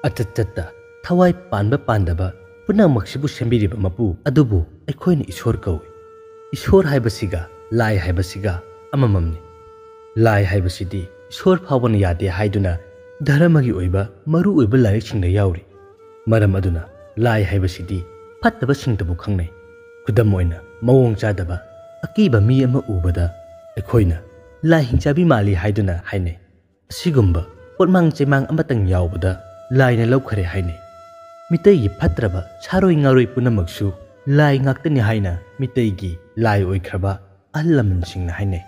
ꯑꯆꯠ ꯆꯠꯇ ꯊꯋꯥꯏ ꯄꯥꯟꯕ ꯄꯥꯟꯗꯕ ꯄꯨꯝꯅꯃꯛꯁꯤꯕꯨ ꯁꯦꯝꯕꯤꯔꯤꯕ ꯃꯄꯨ ꯑꯗꯨꯕꯨ ꯑꯩꯈꯣꯏꯅ ꯏꯁꯣꯔ ꯀꯧꯏ꯫ ꯏꯁꯣꯔ ꯍꯥꯏꯕꯁꯤꯒ ꯂꯥꯏ ꯍꯥꯏꯕꯁꯤꯒ ꯑꯃꯃꯝꯅꯤ꯫ ꯂꯥꯏ ꯍꯥꯏꯕꯁꯤꯗꯤ ꯏꯁꯣꯔ ꯐꯥꯎꯕꯅ ꯌꯥꯗꯦ ꯍꯥꯏꯗꯨꯅ ꯙꯔꯃꯒꯤ ꯑꯣꯏꯕ ꯃꯔꯨꯑꯣꯏꯕ ꯂꯥꯏꯔꯤꯛꯁꯤꯡꯗ ꯌꯥꯎꯔꯤ꯫ ꯃꯔꯝ ꯑꯗꯨꯅ ꯂꯥꯏ ꯍꯥꯏꯕꯁꯤꯗꯤ ꯐꯠꯇꯕꯁꯤꯡꯇꯕꯨ ꯈꯪꯅꯩ꯫ ꯈꯨꯗꯝ ꯑꯣꯏꯅ, ꯃꯑꯣꯡ ꯆꯥꯗꯕ ꯑꯀꯤꯕ ꯃꯤ ꯑꯃ ꯎꯕꯗ ꯑꯩꯈꯣꯏꯅ ꯂꯥꯏ ꯍꯤꯡꯆꯥꯕꯤ ꯃꯥꯜꯂꯤ ꯍꯥꯏꯗꯨꯅ ꯍꯥꯏꯅꯩ꯫ ꯑꯁꯤꯒꯨꯝꯕ ꯄꯣꯠꯃꯥꯡ ꯆꯩꯃꯥꯡ ꯑꯃꯇꯪ ꯌꯥꯎꯕꯗ ꯂꯥꯏꯅ ꯂꯧꯈꯔꯦ ꯍꯥꯏꯅꯩ꯫ ꯃꯤꯇꯩꯒꯤ ꯐꯠꯇ꯭ꯔꯕ ꯁꯥꯔꯣꯏ ꯉꯥꯔꯣꯏ ꯄꯨꯝꯅꯃꯛꯁꯨ ꯂꯥꯏ ꯉꯥꯛꯇꯅꯤ ꯍꯥꯏꯅ ꯃꯤꯇꯩꯒꯤ ꯂꯥꯏ ꯑꯣꯏꯈ꯭ꯔꯕ ꯑꯍꯜ ꯂꯃꯟꯁꯤꯡꯅ ꯍꯥꯏꯅꯩ꯫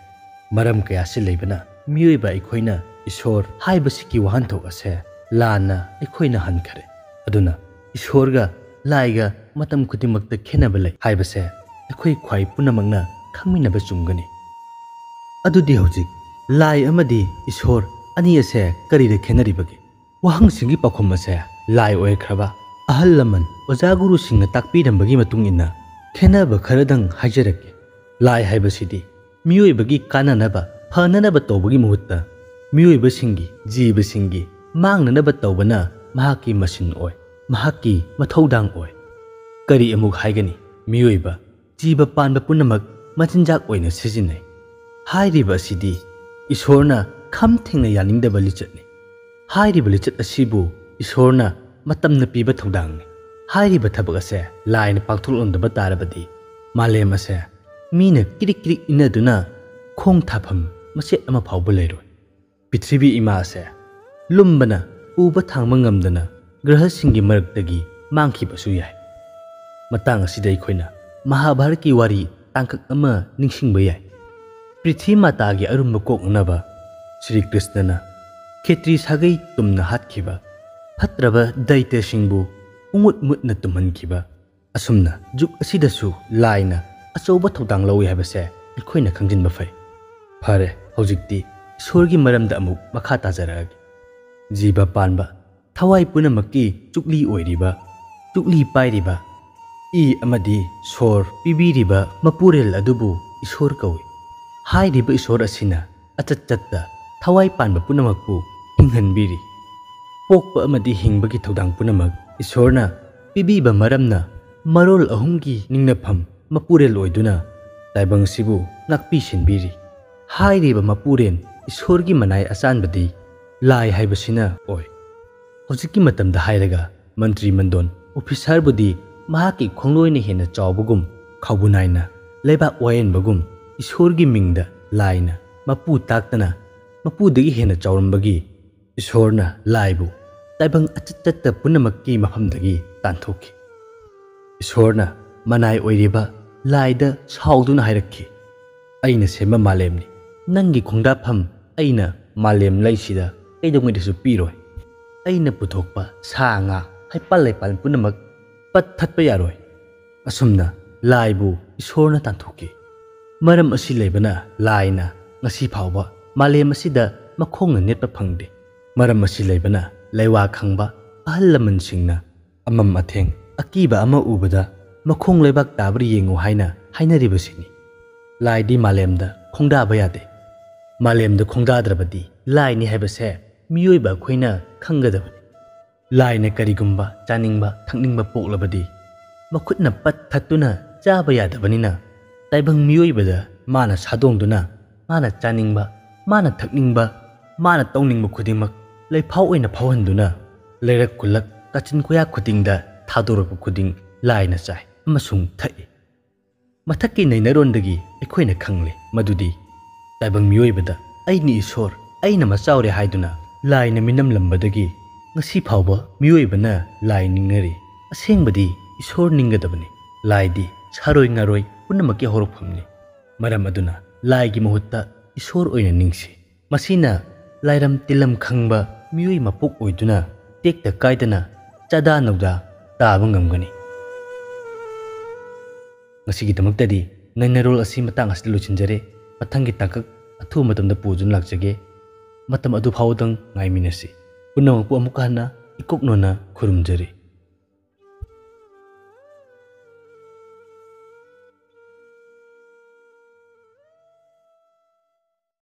ꯃꯔꯝ ꯀꯌꯥꯁꯤ ꯂꯩꯕꯅ ꯃꯤꯑꯣꯏꯕ ꯑꯩꯈꯣꯏꯅ ꯏꯁꯣꯔ ꯍꯥꯏꯕꯁꯤꯒꯤ ꯋꯥꯍꯟꯊꯣꯛ ꯑꯁꯦ ꯂꯥꯟꯅ ꯑꯩꯈꯣꯏꯅ ꯍꯟꯈꯔꯦ꯫ ꯑꯗꯨꯅ ꯏꯁꯣꯔꯒ ꯂꯥꯏꯒ ꯃꯇꯝ ꯈꯨꯗꯤꯡꯃꯛꯇ ꯈꯦꯠꯅꯕ ꯂꯩ ꯍꯥꯏꯕꯁꯦ ꯑꯩꯈꯣꯏ ꯈ꯭ꯋꯥꯏ ꯄꯨꯝꯅꯃꯛꯅ ꯈꯪꯃꯤꯟꯅꯕ ꯆꯨꯝꯒꯅꯤ꯫ ꯑꯗꯨꯗꯤ ꯍꯧꯖꯤꯛ ꯂꯥꯏ ꯑꯃꯗꯤ ꯏꯁꯣꯔ ꯑꯅꯤ ꯑꯁꯦ ꯀꯔꯤꯗ ꯈꯦꯠꯅꯔꯤꯕꯒꯦ? ꯋꯥꯍꯪꯁꯤꯡꯒꯤ ꯄꯥꯎꯈꯨꯝ ꯑꯁꯦ ꯂꯥꯏ ꯑꯣꯏꯈ꯭ꯔꯕ ꯑꯍꯜ ꯂꯃꯟ, ꯑꯣꯖꯥ ꯒꯨꯔꯨꯁꯤꯡꯅ ꯇꯥꯛꯄꯤꯔꯝꯕꯒꯤ ꯃꯇꯨꯡ ꯏꯟꯅ ꯈꯦꯠꯅꯕ ꯈꯔꯗꯪ ꯍꯥꯏꯖꯔꯛꯀꯦ꯫ ꯂꯥꯏ ꯍꯥꯏꯕꯁꯤꯗꯤ ꯃꯤꯑꯣꯏꯕꯒꯤ ꯀꯥꯟꯅꯅꯕ, ꯐꯅꯅꯕ ꯇꯧꯕꯒꯤ ꯃꯍꯨꯠꯇ ꯃꯤꯑꯣꯏꯕꯁꯤꯡꯒꯤ, ꯖꯤꯕꯁꯤꯡꯒꯤ ꯃꯥꯡꯅꯅꯕ ꯇꯧꯕꯅ ꯃꯍꯥꯛꯀꯤ ꯃꯁꯤꯟ ꯑꯣꯏ, ꯃꯍꯥꯛꯀꯤ ꯃꯊꯧꯗꯥꯡ ꯑꯣꯏ꯫ ꯀꯔꯤ ꯑꯃꯨꯛ ꯍꯥꯏꯒꯅꯤ? ꯃꯤꯑꯣꯏꯕ, ꯖꯤꯕ ꯄꯥꯟꯕ ꯄꯨꯝꯅꯃꯛ ꯃꯆꯤꯟꯖꯥꯛ ꯑꯣꯏꯅ ꯁꯤꯖꯤꯟꯅꯩ꯫ ꯍꯥꯏꯔꯤꯕ ꯑꯁꯤꯗꯤ ꯏꯁꯣꯔꯅ ꯈꯝ ꯊꯦꯡꯅ ꯌꯥꯅꯤꯡꯗꯕ ꯂꯤꯆꯠꯅꯤ꯫ ꯍꯥꯏꯔꯤꯕ ꯂꯤꯆꯠ ꯑꯁꯤꯕꯨ ꯏꯁꯣꯔꯅ ꯃꯇꯝꯅ ꯄꯤꯕ ꯊꯧꯗꯥꯡꯅꯤ꯫ ꯍꯥꯏꯔꯤꯕ ꯊꯕꯛ ꯑꯁꯦ ꯂꯥꯏꯅ ꯄꯥꯡꯊꯣꯛꯂꯝꯗꯕ ꯇꯥꯔꯕꯗꯤ ꯃꯥꯂꯦꯝ ꯑꯁꯦ ꯃꯤꯅ ꯀ꯭ꯔꯤꯛ ꯀ꯭ꯔꯤꯛ ꯏꯟꯅꯗꯨꯅ ꯈꯣꯡ ꯊꯥꯐꯝ ꯃꯆꯦꯠ ꯑꯃ ꯐꯥꯎꯕ ꯂꯩꯔꯣꯏ꯫ ꯄ꯭ꯔꯤꯊꯤꯕꯤ ꯏꯃꯥ ꯑꯁꯦ ꯂꯨꯝꯕꯅ ꯎꯕ ꯊꯥꯡꯕ ꯉꯝꯗꯅ ꯒ꯭ꯔꯍꯁꯤꯡꯒꯤ ꯃꯔꯛꯇꯒꯤ ꯃꯥꯡꯈꯤꯕꯁꯨ ꯌꯥꯏ꯫ ꯃꯇꯥꯡ ꯑꯁꯤꯗ ꯑꯩꯈꯣꯏꯅ ꯃꯍꯥꯚꯥꯔꯠꯀꯤ ꯋꯥꯔꯤ ꯇꯥꯡꯀꯛ ꯑꯃ ꯅꯤꯡꯁꯤꯡꯕ ꯌꯥꯏ꯫ ꯄ꯭ꯔꯤꯊꯤ ꯃꯥꯇꯥꯒꯤ ꯑꯔꯨꯝꯕ ꯀꯣꯛꯅꯅꯕ ꯁ꯭ꯔꯤ ꯀ꯭ꯔꯤꯁꯅꯅ ꯈꯦꯇ꯭ꯔꯤ ꯁꯥꯒꯩ ꯇꯨꯝꯅ ꯍꯥꯠꯈꯤꯕ, ꯐꯠꯇ꯭ꯔꯕ ꯗꯩꯇ꯭ꯌꯁꯤꯡꯕꯨ ꯎꯉꯨꯠ ꯃꯨꯠꯅ ꯇꯨꯝꯍꯟꯈꯤꯕ, ꯑꯁꯨꯝꯅ ꯖꯨꯒ ꯑꯁꯤꯗꯁꯨ ꯂꯥꯏꯅ ꯑꯆꯧꯕ ꯊꯧꯗꯥꯡ ꯂꯧꯏ ꯍꯥꯏꯕꯁꯦ ꯑꯩꯈꯣꯏꯅ ꯈꯪꯖꯤꯟꯕ ꯐꯩ꯫ ꯐꯔꯦ, ꯍꯧꯖꯤꯛꯇꯤ ꯏꯁꯣꯔꯒꯤ ꯃꯔꯝꯗ ꯑꯃꯨꯛ ꯃꯈꯥ ꯇꯥꯖꯔꯛꯑꯒꯦ꯫ ꯖꯤꯕ ꯄꯥꯟꯕ ꯊꯋꯥꯏ ꯄꯨꯝꯅꯃꯛꯀꯤ ꯆꯨꯛꯂꯤ ꯑꯣꯏꯔꯤꯕ, ꯆꯨꯛꯂꯤ ꯄꯥꯏꯔꯤꯕ, ꯏ ꯑꯃꯗꯤ ꯁꯣꯔ ꯄꯤꯕꯤꯔꯤꯕ ꯃꯄꯨꯔꯦꯜ ꯑꯗꯨꯕꯨ ꯏꯁꯣꯔ ꯀꯧꯏ꯫ ꯍꯥꯏꯔꯤꯕ ꯏꯁꯣꯔ ꯑꯁꯤꯅ ꯑꯆꯠ ꯆꯠꯇ ꯊꯋꯥꯏ ꯄꯥꯟꯕ ꯄꯨꯝꯅꯃꯛꯄꯨ ꯍꯤꯡꯍꯟꯕꯤꯔꯤ꯫ ꯄꯣꯛꯄ ꯑꯃꯗꯤ ꯍꯤꯡꯕꯒꯤ ꯊꯧꯗꯥꯡ ꯄꯨꯝꯅꯃꯛ ꯏꯁꯣꯔꯅ ꯄꯤꯕꯤꯕ ꯃꯔꯝꯅ ꯃꯔꯣꯜ ꯑꯍꯨꯝꯒꯤ ꯅꯤꯡꯅꯐꯝ ꯃꯄꯨꯔꯦꯜ ꯑꯣꯏꯗꯨꯅ ꯇꯥꯏꯕꯪꯁꯤꯕꯨ ꯉꯥꯛꯄꯤ ꯁꯦꯟꯕꯤꯔꯤ꯫ ꯍꯥꯏꯔꯤꯕ ꯃꯄꯨꯔꯦꯟ ꯏꯁꯣꯔꯒꯤ ꯃꯅꯥꯏ ꯑꯆꯥꯟꯕꯗꯤ ꯂꯥꯏ ꯍꯥꯏꯕꯁꯤꯅ ꯑꯣꯏ꯫ ꯍꯧꯖꯤꯛꯀꯤ ꯃꯇꯝꯗ ꯍꯥꯏꯔꯒ ꯃꯟꯇ꯭ꯔꯤ ꯃꯟꯗꯣꯟ ꯑꯣꯐꯤꯁꯥꯔꯕꯨꯗꯤ ꯃꯍꯥꯛꯀꯤ ꯈꯣꯡꯂꯣꯏꯅ ꯍꯦꯟꯅ ꯆꯥꯎꯕꯒꯨꯝ, ꯈꯥꯎꯕꯨꯅꯥꯏꯅ ꯂꯩꯕꯥꯛ ꯋꯥꯌꯦꯟꯕꯒꯨꯝ ꯏꯁꯣꯔꯒꯤ ꯃꯤꯡꯗ ꯂꯥꯏꯅ ꯃꯄꯨ ꯇꯥꯛꯇꯅ ꯃꯄꯨꯗꯒꯤ ꯍꯦꯟꯅ ꯆꯥꯎꯔꯝꯕꯒꯤ ꯏꯁꯣꯔꯅ ꯂꯥꯏꯕꯨ ꯇꯥꯏꯕꯪ ꯑꯆꯠ ꯆꯠꯇ ꯄꯨꯝꯅꯃꯛꯀꯤ ꯃꯐꯝꯗꯒꯤ ꯇꯥꯟꯊꯣꯛꯈꯤ꯫ ꯏꯁꯣꯔꯅ ꯃꯅꯥꯏ ꯑꯣꯏꯔꯤꯕ ꯂꯥꯏꯗ ꯁꯥꯎꯗꯨꯅ ꯍꯥꯏꯔꯛꯈꯤ, "ꯑꯩꯅ ꯁꯦꯝꯕ ꯃꯥꯂꯦꯝꯅꯤ꯫ ꯅꯪꯒꯤ ꯈꯣꯡꯗꯥꯐꯝ ꯑꯩꯅ ꯃꯥꯂꯦꯝ ꯂꯩꯁꯤꯗ ꯀꯩꯗꯧꯉꯩꯗꯁꯨ ꯄꯤꯔꯣꯏ꯫ ꯑꯩꯅ ꯄꯨꯊꯣꯛꯄ ꯁꯥ ꯉꯥ, ꯍꯩꯄꯥꯜ ꯂꯩꯄꯥꯜ ꯄꯨꯝꯅꯃꯛ ꯄꯠ ꯊꯠꯄ ꯌꯥꯔꯣꯏ꯫" ꯑꯁꯨꯝꯅ ꯂꯥꯏꯕꯨ ꯏꯁꯣꯔꯅ ꯇꯥꯟꯊꯣꯛꯈꯤ꯫ ꯃꯔꯝ ꯑꯁꯤ ꯂꯩꯕꯅ ꯂꯥꯏꯅ ꯉꯁꯤ ꯐꯥꯎꯕ ꯃꯥꯂꯦꯝ ꯑꯁꯤꯗ ꯃꯈꯣꯡꯅ ꯅꯦꯠꯄ ꯐꯪꯗꯦ꯫ ꯃꯔꯝ ꯑꯁꯤ ꯂꯩꯕꯅ ꯂꯩꯋꯥ ꯈꯪꯕ ꯑꯍꯜ ꯂꯃꯟꯁꯤꯡꯅ ꯑꯃꯝ ꯑꯊꯦꯡ ꯑꯀꯤꯕ ꯑꯃ ꯎꯕꯗ "ꯃꯈꯣꯡ ꯂꯩꯕꯥꯛ ꯇꯥꯕ꯭ꯔꯥ ꯌꯦꯡꯉꯨ" ꯍꯥꯏꯅ ꯍꯥꯏꯅꯔꯤꯕꯁꯤꯅꯤ꯫ ꯂꯥꯏꯗꯤ ꯃꯥꯂꯦꯝꯗ ꯈꯣꯡꯗꯥꯕ ꯌꯥꯗꯦ꯫ ꯃꯥꯂꯦꯝꯗ ꯈꯣꯡꯗꯥꯗ꯭ꯔꯕꯗꯤ ꯂꯥꯏꯅꯤ ꯍꯥꯏꯕꯁꯦ ꯃꯤꯑꯣꯏꯕ ꯑꯩꯈꯣꯏꯅ ꯈꯪꯒꯗꯕꯅꯤ꯫ ꯂꯥꯏꯅ ꯀꯔꯤꯒꯨꯝꯕ ꯆꯥꯅꯤꯡꯕ ꯊꯛꯅꯤꯡꯕ ꯄꯣꯛꯂꯕꯗꯤ ꯃꯈꯨꯠꯅ ꯄꯠ ꯊꯠꯇꯨꯅ ꯆꯥꯕ ꯌꯥꯗꯕꯅꯤꯅ ꯇꯥꯏꯕꯪ ꯃꯤꯑꯣꯏꯕꯗ ꯃꯥꯅ ꯁꯥꯗꯣꯡꯗꯨꯅ ꯃꯥꯅ ꯆꯥꯅꯤꯡꯕ, ꯃꯥꯅ ꯊꯛꯅꯤꯡꯕ, ꯃꯥꯅ ꯇꯧꯅꯤꯡꯕ ꯈꯨꯗꯤꯡꯃꯛ ꯂꯩꯐꯥꯎ ꯑꯣꯏꯅ ꯐꯥꯎꯍꯟꯗꯨꯅ ꯂꯩꯔꯛ ꯈꯨꯜꯂꯛ ꯀꯥꯆꯤꯟ ꯀꯣꯌꯥ ꯈꯨꯗꯤꯡꯗ ꯊꯥꯗꯣꯔꯛꯄ ꯈꯨꯗꯤꯡ ꯂꯥꯏꯅ ꯆꯥꯏ ꯑꯃꯁꯨꯡ ꯊꯛꯏ꯫ ꯃꯊꯛꯀꯤ ꯅꯩꯅꯔꯣꯟꯗꯒꯤ ꯑꯩꯈꯣꯏꯅ ꯈꯪꯂꯦ ꯃꯗꯨꯗꯤ ꯇꯥꯏꯕꯪ ꯃꯤꯑꯣꯏꯕꯗ "ꯑꯩꯅꯤ ꯏꯁꯣꯔ, ꯑꯩꯅ ꯃꯆꯥꯎꯔꯦ" ꯍꯥꯏꯗꯨꯅ ꯂꯥꯏꯅ ꯃꯤꯅꯝꯂꯝꯕꯗꯒꯤ ꯉꯁꯤ ꯐꯥꯎꯕ ꯃꯤꯑꯣꯏꯕꯅ ꯂꯥꯏ ꯅꯤꯡꯅꯔꯤ꯫ ꯑꯁꯦꯡꯕꯗꯤ ꯏꯁꯣꯔ ꯅꯤꯡꯒꯗꯕꯅꯤ꯫ ꯂꯥꯏꯗꯤ ꯁꯥꯔꯣꯏ ꯉꯥꯔꯣꯏ ꯄꯨꯝꯅꯃꯛꯀꯤ ꯍꯧꯔꯛꯐꯝꯅꯤ꯫ ꯃꯔꯝ ꯑꯗꯨꯅ ꯂꯥꯏꯒꯤ ꯃꯍꯨꯠꯇ ꯏꯁꯣꯔ ꯑꯣꯏꯅ ꯅꯤꯡꯁꯤ꯫ ꯃꯁꯤꯅ ꯂꯥꯏꯔꯝ ꯇꯤꯜꯂꯝ ꯈꯪꯕ ꯃꯤꯑꯣꯏ ꯃꯄꯣꯛ ꯑꯣꯏꯗꯨꯅ ꯇꯦꯛꯇ ꯀꯥꯏꯗꯅ ꯆꯥꯗꯥ ꯅꯧꯗꯥ ꯇꯥꯕ ꯉꯝꯒꯅꯤ꯫ ꯉꯁꯤꯒꯤꯗꯃꯛꯇꯗꯤ ꯅꯩꯅꯔꯣꯜ ꯑꯁꯤ ꯃꯇꯥꯡ ꯑꯁꯤꯗ ꯂꯣꯏꯁꯤꯟꯖꯔꯦ꯫ ꯃꯊꯪꯒꯤ ꯇꯥꯡꯀꯛ ꯑꯊꯨꯕ ꯃꯇꯝꯗ ꯄꯨꯗꯨꯅ ꯂꯥꯛꯆꯒꯦ꯫ ꯃꯇꯝ ꯑꯗꯨ ꯐꯥꯎꯕꯗꯪ ꯉꯥꯏꯃꯤꯟꯅꯁꯤ꯫ ꯄꯨꯝꯅꯃꯛꯄꯨ ꯑꯃꯨꯛꯀ ꯍꯟꯅ ꯏꯀꯣꯛꯅꯣꯅ ꯈꯨꯔꯨꯝꯖꯔꯤ꯫